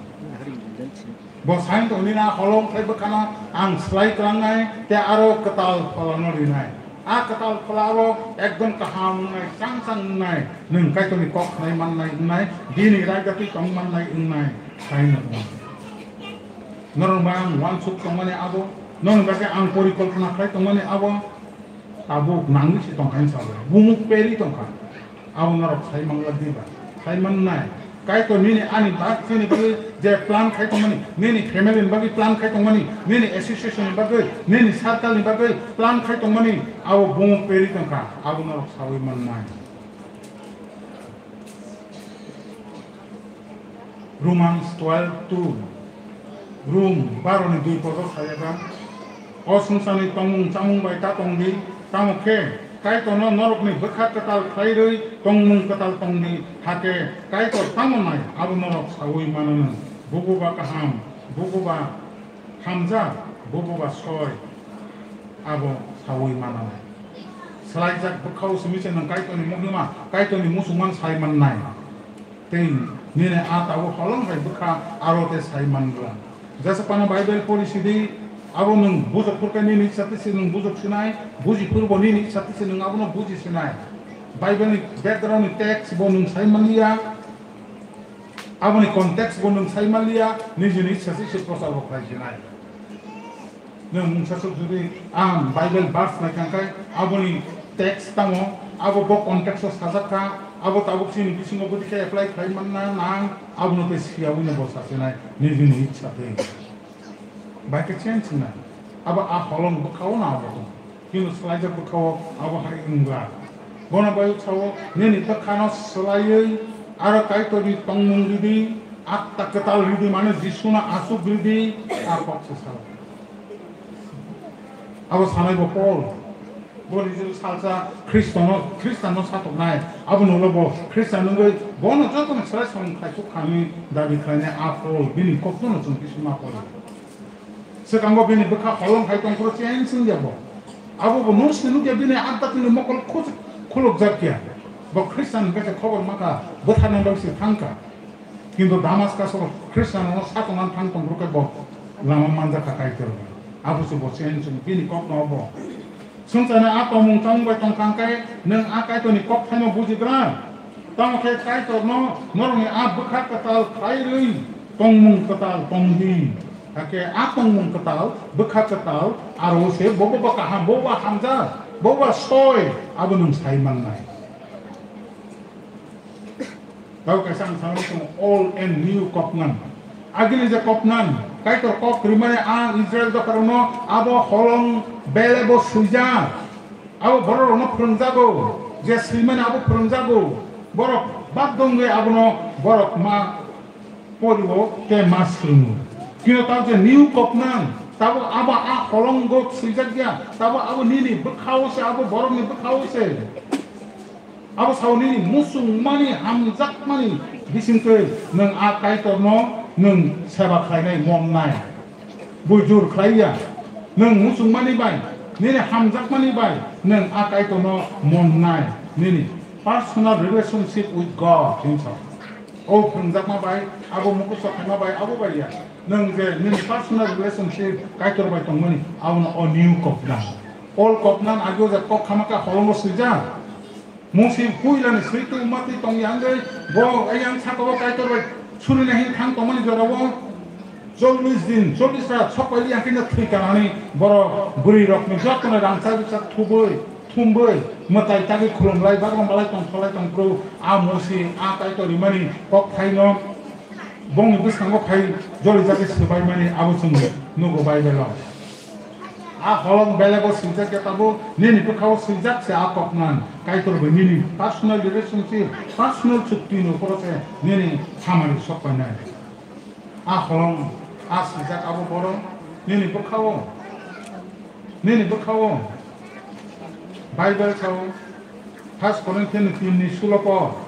Bo sai tongni na holong khai bwkhano ang slai klangnai, tei aro kwtal pholano rinai. A kwtal phola aro ekdom kaham wngnai, chang chang wngnai, nwng Kaitorni kok khnai mannai wngnai, bini raida twi tong mannai wngnai, sai no wngnai. Norok bai ang uansuk tongmani abo, norok bai ang porikolpona khlai tongmani abo, tabuk nangwi se tongkha hinwi sabo, bumuk peri tongkha. Abo norok sai manglak diba? Sai mannai. Kaitor nini ani bak chini bagwi je plan khai tongmani, nini family ni bagwi plan khai tongmani, nini association ni bagwi, nini circle ni bagwi plan khai tongmani, abo bumuk peri tongkha, abo norok saui mannai. Romans twelve two, Rom baro ni dui kotor sayakha, "O swngcharni tongmung chamung bai ta tong di, tamo khe Kaitorno norokni bwkha kwtal khlai rwi tongmung kwtal tong di, hakhe Kaitor tamo nai abo norok saui mananw, bubo ba kaham, bubo ba hamjak, bubo ba soi, abo saui mananw." Swlaijak bwkhao simi se nwng Kaitorni muhima, Kaitorni muchungma sai mannai. Tei nini a tabuk holong bai bwkha aro tei sai manliya. Jesa phano Bible pori sidi, abo nwng bujok phurkhe nini ichha twi se nwng bujok sinai, buji phurbo nini ichha twi se nwng abono buji sinai. Bible ni background ni text bo nwng sai manliya, aboni context bo nwng sai manliya, nijini ichha twi se prochar bo khlai sinai. Nwng mungsaswk jodi ang Bible verse naikha khe aboni text tamo, abo bo context o sajak kha, abo tabuk chini bisingo bwdikhe apply khlai manna nang, abono tei siyaui no bo sachinai nijini ichha twi. Bai khe change wngnai. Abo a holong bwkhao no abo tong. Kino swlaijak bwkhao abo hai wngla. Bono bai sao nini bwkhano swlaiwi aro Kaitorni tongmung ridi, atta kwtal ridi, mane Jisuno aswk ridi, a kok se sao. Abo sanai bo Paul. Bo ni salsa Khristono, Khristianno satoknai. Abo nulo bo Khristian wngwi bono jotono swlai samung khlai kuk kha hwnwi dabi khlainai a Paul. Bini kokno chwng bisingo ma Paul. Swkango bini bwkha holong hai tongphuru cheng sing ya bo. Abo bo nung si nukya bini antatini mokol khuluk jak ya. Bo Khristian hwnkhe se khobor makha, bwtharnai bai se thangkha. Kintu Damaskas o Khristian rokno satongna thang tongphuru khe bo lama manjakha Kaitor. Abo se bo cheng sing bini kokno bo. Swngcharni a tongmung chamung bai tongkha hwnkhe nwng a Kaitorni kokthaino bujigra? Tamo khe Kaitorno norokni a bwkha kwtal khlaiwi tongmung kwtal tong di. Hakhe a tongmung kwtal, bwkha kwtal, aro se bobo ba kaham, bobo ba hamjak, bobo ba soi, abo nwng sai mannai. Tabo kaisa ang sana tongo Old and New Covenant. Agini je Covenant, Kaitor kok rimani ang Israel dokarokno abo holong bele bo swijak. Abo bororokno phwrwngjago, je swimani abo phwrwngjago. Borok bak dongwi abono borok ma porio tei ma swrwngo. Kino tabo je New Covenant, tabo abo a holongo swijak ya, tabo abo nini bwkhao se, abo borokni bwkhao se. Abo sao nini muchungmani, hamjakmani bisingtwi nwng a Kaitorno nwng seba khlainai, monnai. Bujur khlai ya. Nwng muchungmani bai, nini hamjakmani bai nwng a Kaitorno monnai. Nini personal relationship with God, hwnwi sa. O phwrwngjakma bai, abo mukusa khaima bai, abo bai ya. Nwng je nini personal relationship Kaitor bai tongmani, abono o New Covenant. Old Covenant ageo je kok khama kha holongo swijak. Musi puilani switu matwi tongya hwnkhe bo ayang saka o Kaitor bai surina hin thang tongmani jorao chollish din, chollish ta sok paili yang khe thwi kanani borok bwrwi rokni jotono rangchak rwchak thubui, thumbui, mwtai tagwi khulumlai, bagrang balai tongtholai tongphuru a Musi a Kaitor rimani kokthaino bongni bwskango phai jolijagwi swbaimani abo chwng nugo Bible-o. A holong belego swijak ya tabuk nini bwkhao swijak se a koknang. Kaitor bai nini personal relationship, personal chukti ni uporo se nini hamari sok painai. A holong, a swijak abo borok nini bwkhao, nini bwkhao Bible sao. First Corinthians tin ni sulo po,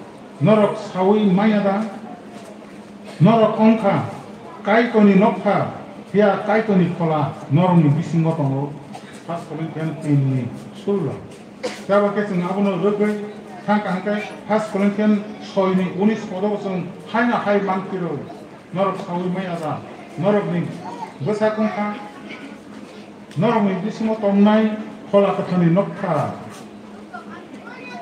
norok saui maya da? Norok wngkha Kaitorni nokha, phiya Kaitorni phola norokni bisingo tongo. First Corinthians tin ni sulo. Phiya ba khe chwng abono rwgwi thang kaham khe First Corinthians soi ni unis podo chwng haino hai man phiro. Norok saui maya da? Norokni bwsak wngkha norokni bisingo tongnai Phola Kwtharni nokha.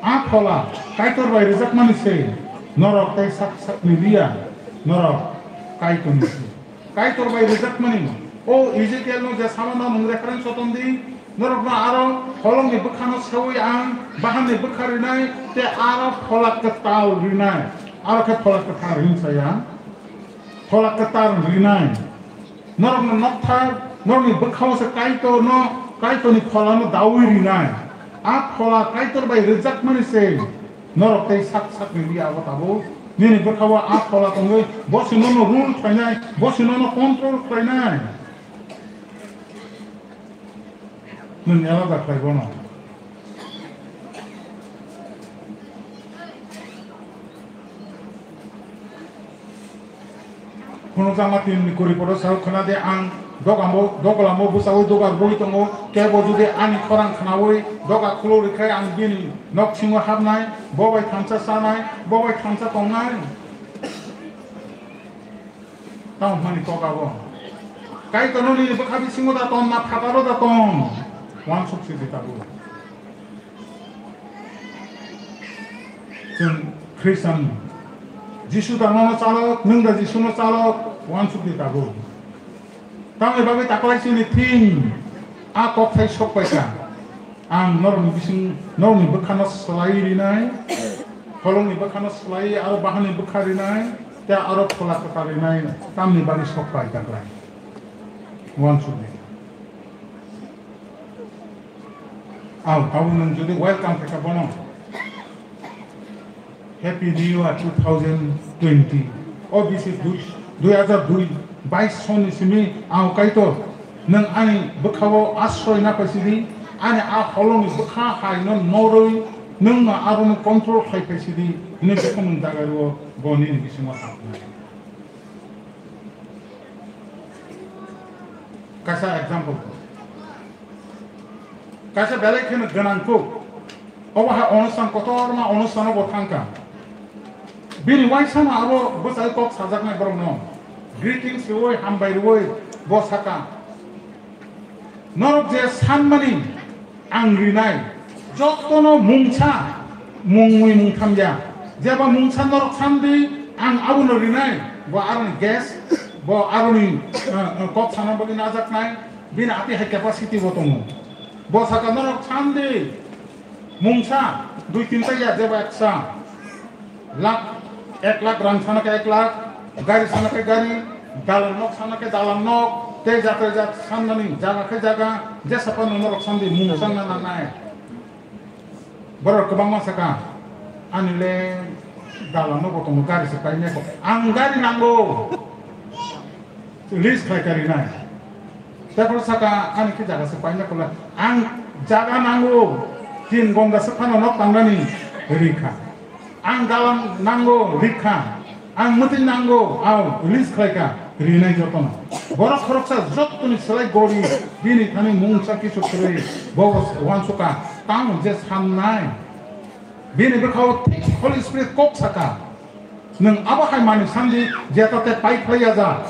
A Phola Kaitor bai rwjakmani se norok tei sak sakni riya, norok Kaitorni se. Kaitor bai rwjakmani o Ezekielno je samano nwng reference o ton di, norokno aro holongni bwkhano seui ang bahanni bwkha rinai tei aro Phola Kwtal rinai. Aro khe Phola Kwthar hinsa ya. Phola Kwtal rinai. Norokno nokthar, norokni bwkhao se Kaitorno, Kaitorni Pholano daui rinai. A Phola Kaitor bai rwjakmani se norok tei sak sakni ri abo tabuk. Nini bwkhao a Phola tongwi bo se nono rule khlainai, bo se nono control khlainai. Nwng elada khlai bono. Khunukjakma tin ni kuri poro sao khna de ang dogambo, doglamo bwsao dogar bui tongo. Kebo jodi ani khorang khnaui doga khuluk rikhe ang bini nok singo habnai, bo bai thansa chanai, bo bai thansa tongnai. Tamo hwnmani kok abo. Kaitorno nini bwkha bisingo da ton, na phataro da ton. Uansuk se di tabuk. Chwng Khristian, Jisu da nono chalok, nwng da Jisuno chalok, uansuk di tabuk. Tamoni bagwi taklai chini thing a kok thai sok paikha. Ang norokni bising, norokni bwkhano swlaiwi rinai, holongni bwkhano swlaiwi aro bahanni bwkha rinai, tei aro Phola Kwtal rinai, tamni bagwi sok pai taklai. Uansuk di. Aw, tabuk nwng jodi welcome khe kha bono. Happy New Year two thousand twenty. O bisi dui, dui hajar dui, bais soni simi ang Kaitor, nwng ani bwkhao asroi na paisidi, ani a holongni bwkha hai no noroi, nwng no aro no control khai paisidi, hwnwi bwkha nwng jaga rwo bo nini bisingo thangnai. Kaisa example. Kaisa belai kheno gwnang kuk. Obo hai onustan kotorma onustano bo thangkha. Bini waisano abo bwsai kok sajaknai borokno greetings rwui, hambai rwui bo saka. Norok je sanmani ang rinai, jotono mungsa mungwi mungtham ya. Jeba mungsa norok sandi ang abono rinai, bo aroni guest, bo aroni, eh, eh, kok sana bagwi najaknai, bini ati hai capacity bo tongo. Bo saka norok sandi mungsa dui tinta ya jeba eksa. Lakh, ek lakh rang sana khe ek lakh, gari sana khe gari, dalan nok sana khe dalan nok, tei jat tei jat sanmani jaga khe jaga, jesa phano norok sandi mung changna nangnai. Borok kwbangma saka, ani le dalan nogo tongo, gari se painai kho. Ang gari nango. List khlai ka rinai. Tei phuru saka ani khe jaga se paina kula. Ang jaga nango, tin gonda se phano nok tangnani rikha. Ang dalan nango, rikha. Ang mwtwi nango, aw list khlai ka rinai jotono. Borok khoroksa jotoni slai gori bini thani mungsa kisu kwrwi bo uansuka tamo je sannai. Bini bwkhao thik Holy Spirit kok saka. Nwng abo hai manwi sandi jeta tei pai phlai ya ja.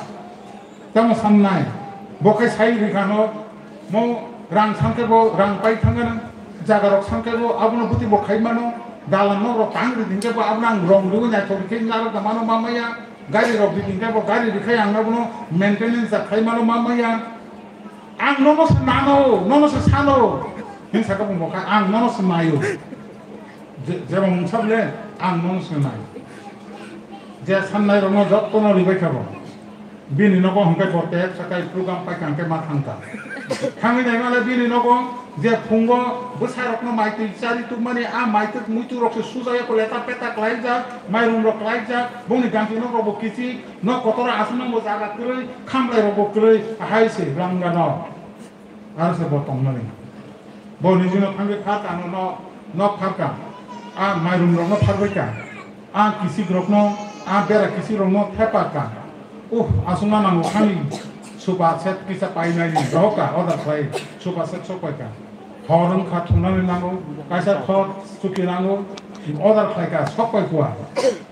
Tamo sannai, bo khe sai rikha no, mo rang san khe bo rang pai thang gana, jaga rok san khe bo abono buti bo khai mano, dalan nok rok tang ri din khe bo abono ang rong riwi naithok ri khe narwk da mano ma maya, gari rok di din khe bo gari ri khai ang abono maintenance da khai mano ma maya. Ang nono se nano, nono se sano, hin saka bo bo kha, ang nono se nayo. Je, jeba mungsa bole, ang nono se nayo. Je sannai rokno jottono ribai kha bo. Bini nogo hwnkhe bo tek sakai program paikha hwnkhe ma thangkha. Thangwi naimale bini nogo je phungo bwsarokno maitwi chari tubmani, a maitwk muitwk rok se sujaya ko leta peta klaijak, mairum rok klaijak, bongni ganti nok rok bo kichik, nok kotor aswk nang bo jaga kwrwi, khamlai rok bo kwrwi, ahai se rang gano. Aro se bo tongnani. Bo nijino thangwi pharka ano no, nok pharka. A mairum rokno pharbaika. A kisik rokno, a bera kisik rokno theparka. Uh, aswkna nango khani. Sofa set kisa painai ni dohoka order khlai. Sofa set sokpaika. Hor wngkha thunani nango. Kaisa khor chuki nango. Order khlaika sokpai kua.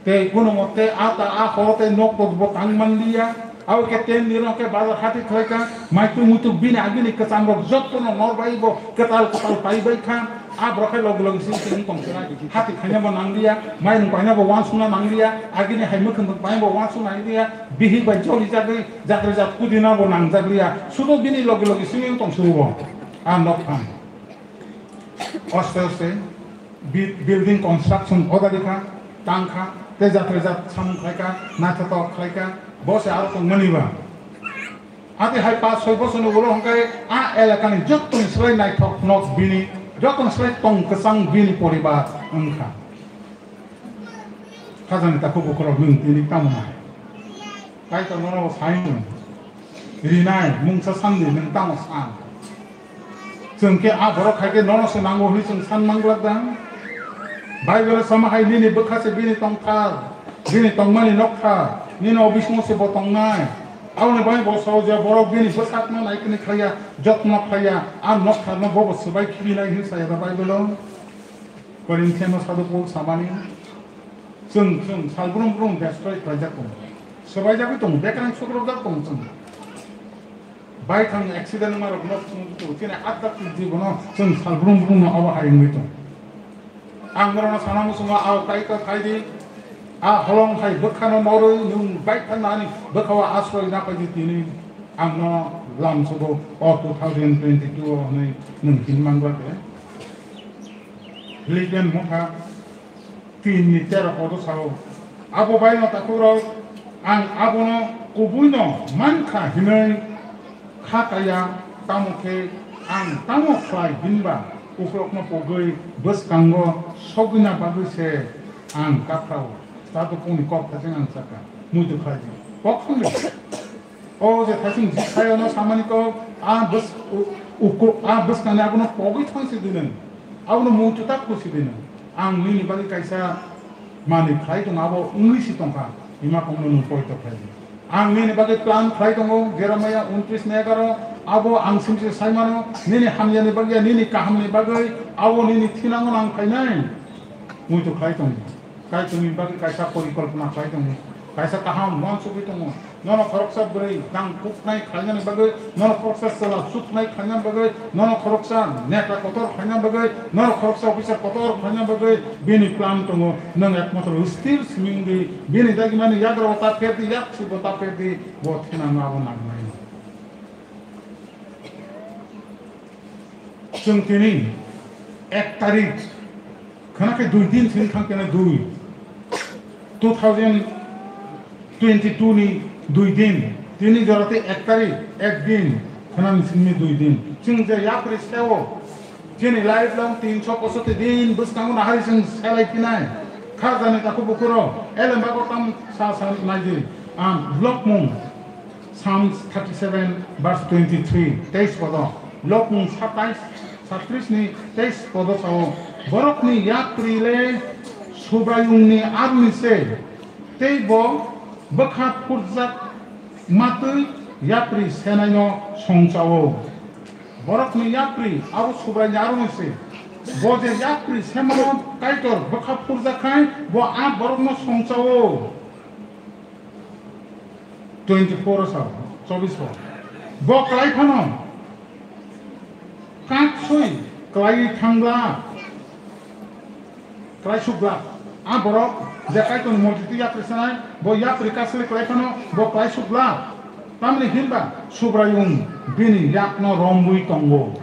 Tei kuno mote a ta a horo tei nok tok bo tang man liya. Abo khe ten ni rok khe bazar hati khlai kha. Maitu muitu bini agini kwchang rok jotto no nor bai bo kwtal kwtal pai bai kha. A borok khe logi logi sing sing tong kha. Hati khaina bo nang liya, mairung paina bo wansukna nang liya, agini hai mwkhang paina bo wansuk nang liya, bihik bai joli jagwi jagri jak pudina bo nang jak liya. Sudo bini logi logi sing tong subo. A nok thang. Aste aste bi-, building construction odari kha, tang kha, tejak rejak samung khlai kha, naithotok khlai kha, bo se aro tongmani ba. Ati hai paanch soi bosorni ulo hwnkhe a elakani jottoni slai naithok nok bini, jottoni slai tong kwchang bini poribar wngkha. Khajani takhuk bukhurok nwng tini tamo nai? Kaitor nono bo sai nwng rinai mungsa sandi nwng tamo san? Chwng khe a borok hai khe nono se nango hwnwi chwng san mang glak da? Bible-o sama hai nini bwkha se bini tongthar, bini tongmani nokthar, nini o bisingo se bo tongnai. Aboni bagwi bo sao je borok bini bwsakno naikwni khlaiya, jotno khlaiya, a noktharno bobo swbai khibinai hwnwi saya da Bible-o. Korinthiano Sadhu Paul samani, chwng, chwng sal brum brum destroy khlaijak tongo. Swbaijagwi tongo, bekrang sukrokjak tongo chwng. Baithang accident wngmarokno chwng chini adhyatmik jibono chwng sal brum brumno obo hai wngwi tongo. Ang norokno sana muchungo, a Kaitor phaidi, a holong hai bwkhano norwi nwng baithang nani bwkhao asroi napaidi tini ang no lamsogo o two thousand twenty-two o hwnwi nwng tini manglak le. Philippian mokha tin ni tero kodo sao, abo baino takhukrok, ang abono kubuino mankha hinwi kha kaya, tamo khe ang tamo khlai hinba Uklokno pogwi bwskango sogwina bagwi se ang kaphrao. Tato pungni kok thajeng ang saka. Muitu khlaidi. Kok thangdi. O je thasing jikhayono samani kok, a bwskang, a bwskangni abono pogwi thangsi dinang. Abono muitu tak khusi dinang. Ang nini bagwi kaisa manwi khlai tongo, abo wngwi si tongkha, ima kongno nwng poito khlai di. Ang nini bagwi plan khlai tongo, Jeremiah untris ni egaroh, abo ang simse sai mano, nini hamyani bagwi, nini kahamni bagwi, abo nini thinango nang phainai. Muitu khlai tongo. Kaitorni bagwi kaisa porikolpona khlai tongo, kaisa kaham uansugwi tongo. Nono khoroksa bwrwi tang kuknai khlainani bagwi, nono khoroksa chwla suknai khlainani bagwi, nono khoroksa neta kotor khlainani bagwi, nono khoroksa officer kotor khlainani bagwi bini plan tongo. Nwng ekmatro sthir simi wngdi, bini dagimani yagra bo ta pherdi, yaksi bo ta pherdi, bo thinango abo nangnai. Chwng tini ek tarik, khana khe dui din sini thang kene dui. Two thousand twenty-two ni dui din. Tini jora tei ek tarik, ek din. Khana ni sini dui din. Chwng je yapri seo. Chini life long tinso posotti din bwskango nahari chwng selai phinai. Khajani takhuk bukhuro. Elem bago tam sa sa naidi. Ang vlog mung. Psalms thirty-seven verse twenty-three, teis podo, Lokmung satais, satris ni teis podo sao, borokni yapri le Subraiyungni aroni se, tei bo bwkha phurjak matwi yapri senaino songchao. Borokni yapri abo Subraiyungni aroni se, bo je yapri semano Kaitor bwkha phurjak khai, bo a borokno songchao. Twenty four o sao, chobis o. Bo klai phano, kak soi klai thangla, klai sukla. A borok je Kaitorni murti twi yapri sanai, bo yapri kasli klai phano, bo klai sukla. Tamni hinba Subraiyung bini yakno romwi tongo.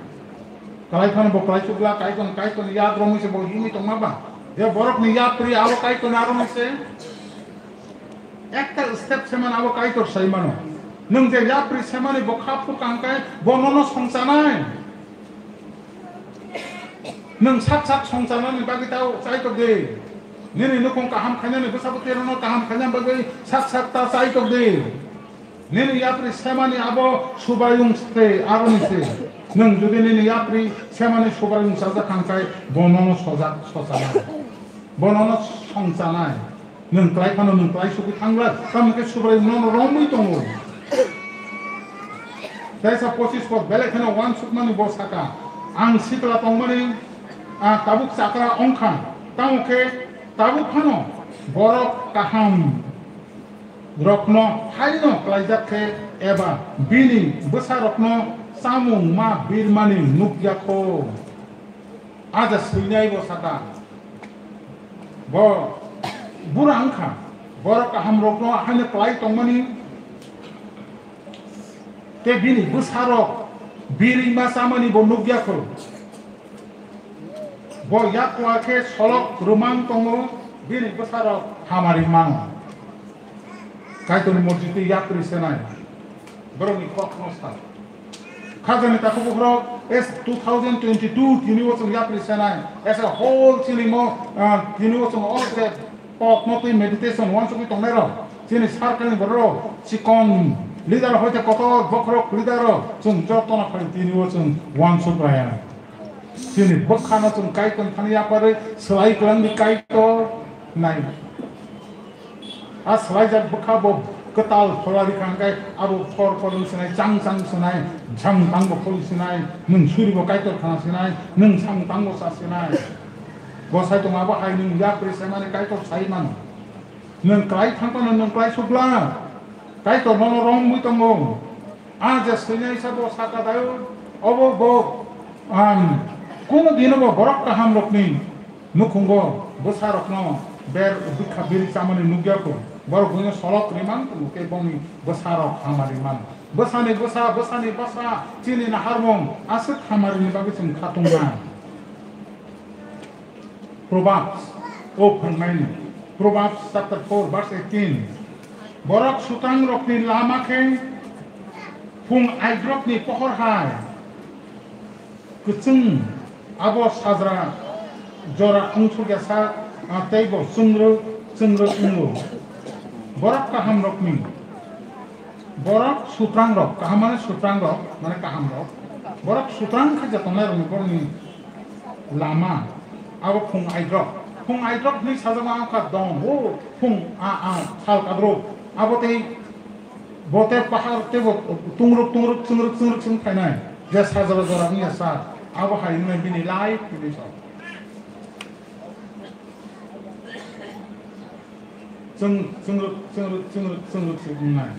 Klai phano bo klai sukla, Kaitorni, Kaitorni yak romwi se bo himwi tongma ba. Je borokni yapri abo Kaitorni aroni se. Ekta step semani abo Kaitor sai mano. Nwng je yapri semani bo kha phur kang khe bo nono songchanai. Nwng sak sak songchanani bagwi tao chaitok di. Nini nukhung kaham khainani bwsa bwtwi rokno kaham khaina bagwi sak sak ta chaitok di. Nini yapri semani abo Subraiyung se aroni se. Nwng jodi nini yapri semani Subraiyung sajak kang khe bo nono sojak sochanai. Bo nono songchanai. Nwng klai phano nwng klai sugwi thangla, tamo khe Subraiyung nono romwi tongo. Teisa pochis kok belai kheno uansukmani bo saka, ang sikla tongmani, a, tabuk chakra wngkha, tamo khe tabuk phano borok kaham rokno haino klaijak khe eba bini bwsa rokno chamung ma birmani nukya kho. Aja swinai bo saka. Bo bura wngkha. Borok kaham rokno haino klai tongmani. Tei bini bwsarok biri ma chamani bo nukya kho. Bo yakwa khe solok rwmang tongo, bini bwsarok hamari mano. Kaitorni murti twi yapri senai. Borokni kok no sa. Khajani takhuk bukhurok, as two thousand twenty-two tini o chwng yapri senai. As a whole chini mo, ah, tini o chwng all the kok no twi meditation uansugwi tongnai rok. Chini circle ni borok rok, chikon leader hoite kotor bokhorok leader rok. Chwng joto no phai tini o chwng uansuk raya. Chini bwkha no chwng Kaitor thani yaparwi swlai kwlangdi Kaitor nai. A swlaijak bwkha bo kwtal phola rikha hwnkhe abo phor phor wng sinai, chang chang sinai, samung tang bo kholi sinai, nwng suri bo Kaitor khana sinai, nwng samung tang bo cha sinai. Bo sai tongo abo hai nwng yapri saimani Kaitor sai mano. Nwng klai thang phano nwng klai sukla. Kaitor nono romwi tongo. A je swinai sabo saka dayo, obo bo, um, kuno dino bo borok kaham rokni nukhungo bwsa rokno ber bwkha biri chamani nukya kho. Borok buino solok rimang tongo khe bongni bwsa rok hamari man. Bwsani bwsa, bwsani bwsa, chini naharmung aswk hamari ni bagwi chwng khatung man. Proverbs o phrwngnaini, Proverbs chapter four verse eighteen. Borok sutangrokni lama khe phung aidrokni pohor hai kwchwng Abo sajra jora wngthok ya sa, ah, tei bo chwngrwk chwngrwk wngo. Borok kahamrokni, borok sutrangrok, kaham mane sutrangrok, mane kahamrok. Borok sutrang khe je tongnairokni borokni lama, abo phung aidrok. Phung aidrok hinwi sajagma wngkha dong, o phung a, a, sal kadrok. Abo tei Bo tei pahar tei bo tungruk tungruk chwngruk chwngruk chwng phainai. Je sa jora jora wngya sa, abo hai wngnai bini life hinwi sa. Chwng, chwngruk chwngruk chwngruk chwngruk se wngnai.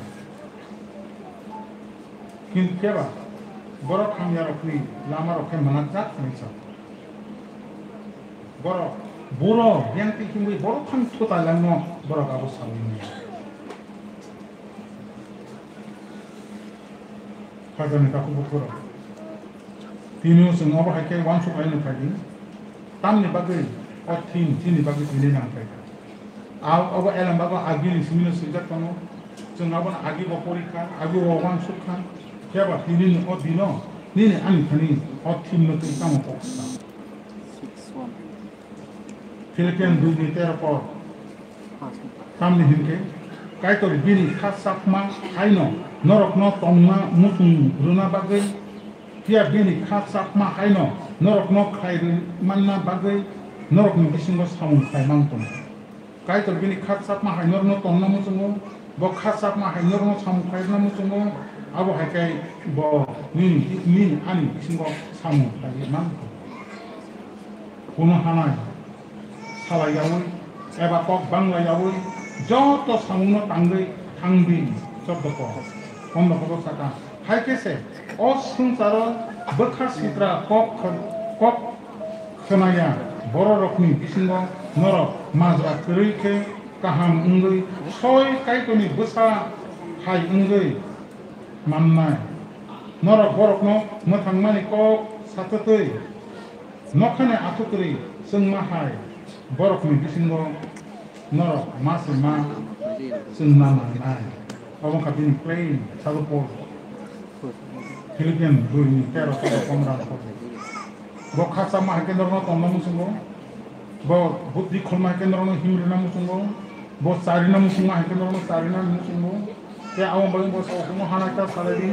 Hinkhe ba borok hamyarokni lamarok khe mwnakjak hinwi sa. Borok buro biyang twi himwi borok thang thutai langno borok abo sawi manya. Khajani takhuk bukhurok. Tini o chwng obo hai khe uansuk laino phaidi. Tamni bagwi o theme chini bagwi tini nang phaikha. A, obo elem bago agini simino swijak tongo. Chwng abono agi bo porikha, agi bo uansuk kha. Phiya ba tini ni o dino nini ani thani o theme no twi tamo kok kha. Philippian dui ni tero por. Tamni hinkhe, Kaitor bini kha chapma haino norokno tongna muchung rwna bagwi, phiya bini kha chapma haino norokno khlai rwmanna bagwi norokni bisingo samung khlai mang tongo. Kaitor bini kha chapma hai norokno tongna muchungo, bo kha chapma hai norokno samung khlai rwna muchungo, abo hai khe bo nini, nini ani bisingo samung khlai mang tongo. Kuno hanai salaiyaui eba kok banglaiyaui joto samungno tangwi thangdi. Chobdo kok, pondro kok saka. Hai khe se o swngcharo bwkha sitra kok khon-, kok khwnaya bororokni bisingo norok majra kwrwi khe kaham wngwi soi Kaitorni bwsa hai wngwi mannai. Norok borokno mwthangmani kok satwtwi Nokhani athukwrwi chwngma hai borokni bisingo norok ma se ma chwngna nangnai. Obo wngkha bini plain sago Paul. Philippian dui ni tero tero pondro. Bo kha chama hai khe norokno tongna muchungo. Bo buddhi khulma hai khe norokno himrwna muchungo. Bo charina muchungo hai khe norokno charina muchungo. Tei abo bagwi bo sokhuno hanai ta salai di.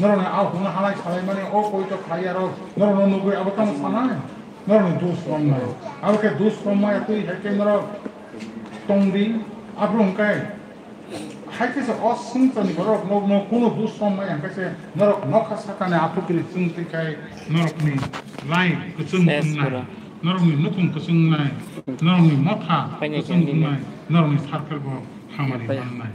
Norokni a hwnwi halai salaimani o poito khlai aro norokno nugwi abo tamo sanai? Norokni dus romnai. Abo khe dus romma ya twi hai khe norok tongdi. Abro hwnkhe hai khe se o swngcharni borok norokno kuno dus romma ya hwnkhe se norok nokha sakani aphukiri chwng twi khai norokni lai kwchwng wngnai. Norokni nukhung kwchwng wngnai. Norokni motha kwchwng wngnai. Norokni circle bo hamari mannai.